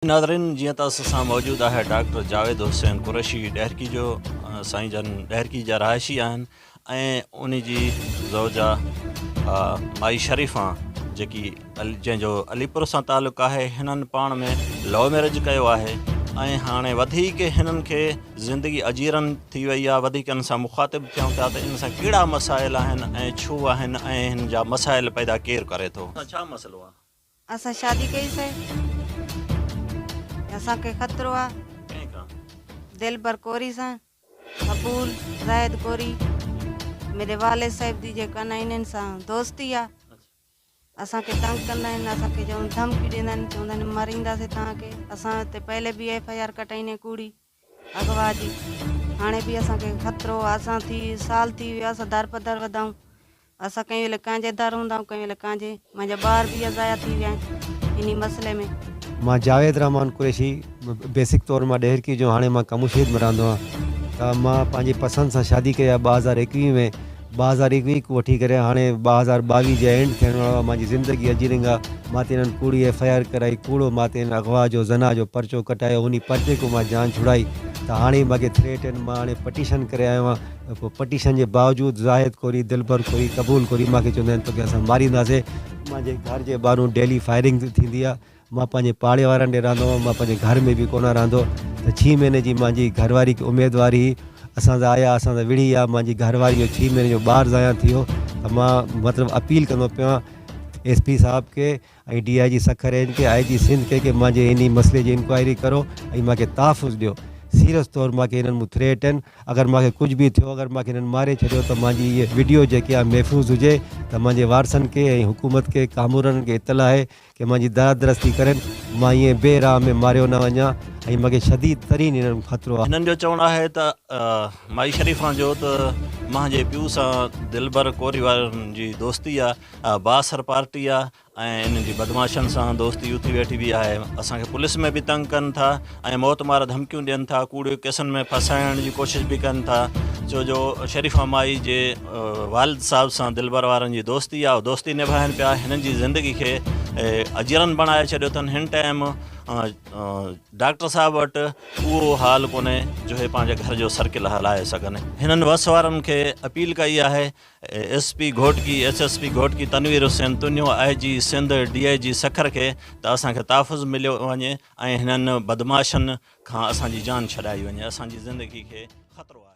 ناظرين جيئن ته اسان سان موجود آهي ڊاڪٽر جاويد حسين قريشي ڏهرڪي جو سائين جن ڏهرڪي جا رهائشي آهن ۽ ان جي زوجه مائي شريفا جيڪي جنهن جو علي پور سان تعلق آهي هنن پاڻ ۾ لو ميرج ڪيو آهي ۽ هاڻي وڌيڪ هنن کي زندگي اجيرن ٿي وئي آهي وڌيڪ ان سان مخاطب ٿيون ٿا ته ان سان ڪهڙا مسائل آهن ۽ ڇو آهن ۽ هن جا مسائل پيدا ڪير ڪري ٿو. ڇا مسئلو آهي؟ اسان شادي ڪئي سي اسان کي خطرو آ. ڪنهن کان؟ دلبر ڪوري سان، قبول، زاهد ڪوري، ميري والد صاحب the جيڪا نه انهن سان دوستي آ. اسان کي تنگ ڪندا آهن، اسان کي چون ڌمڪيون ڏيندا آهن، چوندا آهن مرينداسي توهان کي. اسان تي پهلي به ايف I R ڪٽائي ني ڪوڙي اغوا جي. هاڻي به اسان کي خطرو آ. اسان ٿي سال ٿي ويو اسان در پدر وڌائون. اسان ڪنهن ويلي ڪنهن جي در هوندا آهيون ڪنهن ويلي ڪنهن جي. منهنجا ٻار به ضايع ٿي ويا آهن انهي مسئلي ۾. مان جاويد رحمان قريشي بيسڪ طور مان ڏهرڪي جو هاڻي مان ڪموشيد ۾ رهندو آهيان ته مان پنهنجي پسند سان شادي ڪئي آهي 2021 ۾ 2021 کان وٺي ڪري هاڻي 2022 جي اينڊ ٿيڻ وارو آهي مانجي زندگي اجيرنگ آهي مان تي هنن ڪوڙي ايف I R ڪرائي ڪوڙو مان تي هنن اغوا جو زنا جو پرچو ڪٽايو انهي پرچي کان مان جان ڇڙائي ته هاڻي مانکي ٿريٽ آهن مان هاڻي پٽيشن ڪري آيو آهيان پوء پٽيشن جي باوجود زاهد ڪوري، دلبر ڪوري، قبول ڪوري مان کي چوندا آهن توکي اسان مارينداسين. مانجي گهر جي ٻاهرون ڊيلي فائرنگ ٿيندي آهي. مان پنهنجي پاڙي وارن ڏي رهندو هئم، مان پنهنجي گهر ۾ به ڪونه رهندو ته ڇهين مهيني جي مانجي گهر واري کي اميدواري هئي. اسان سان آيا اسان سان وڙهي ويا، مانجي گهر واري جو ڇهين مهيني جو ٻار ضايع ٿي ويو ته مان مطلب اپيل ڪندو پيو آهيان ايس پي صاحب کي ۽ D I G Sukkur range کي آء جي سنڌ کي ڪي مانجي انهي مسئلي جي انڪوائري ڪرو ۽ مانکي تحفظ ڏيو سيريس طور مانکي انهن مون ٿريٽ آهن اگر مانکي ڪجهه به ٿيو اگر مانکي انهن ماري ڇڏيو ته مانجي اهي وڊيو جيڪي آهي محفوظ هجي ته مانجي وارثن کي ۽ حڪومت کي ڪامورن کي اطلاع آهي ڪي مانجي دادرسي ڪرين مان ائين بي راهه ۾ ماريو نه وڃان ۽ مانکي شديد ترين انهن خطرو آهي. هنن جو چوڻ آهي ته مائي شريفان جو ته مانجي پيء سان دلبر ڪوري وارن جي دوستي آهي بااثر پارٽي آهي ۽ انهن جي بدمعاشن سان دوستي اٿي ويٺي به آهي اسان کي پوليس ۾ به تنگ ڪن ٿا ۽ موت مار ڌمڪيون ڏين ٿا ڪوڙي ڪيسن ۾ ڦاسائڻ جي ڪوشش به ڪن ٿا ڇو جو شريفه مائي جي والد صاحب سان دلبر وارن جي دوستي آهي دوستي نڀائن پيا هنن جي زندگي کي اجرن بڻائي ڇڏيو اٿن هن ٽائيم ڊاڪٽر صاحب وٽ اهو حال ڪونهي جو هي پنهنجي گهر جو سرڪل هلائي سگهن هنن وس وارن کي اپيل ڪئي آهي S P Ghotki, S S P Ghotki Tanveer Hussain Tunio, I G Sindh, D I G Sukkur کي ته اسان کي تحفظ مليو وڃي ۽ هنن بدمعاشن کان اسان جي جان ڇڏائي وڃي اسان جي زندگي کي خطرو آهي.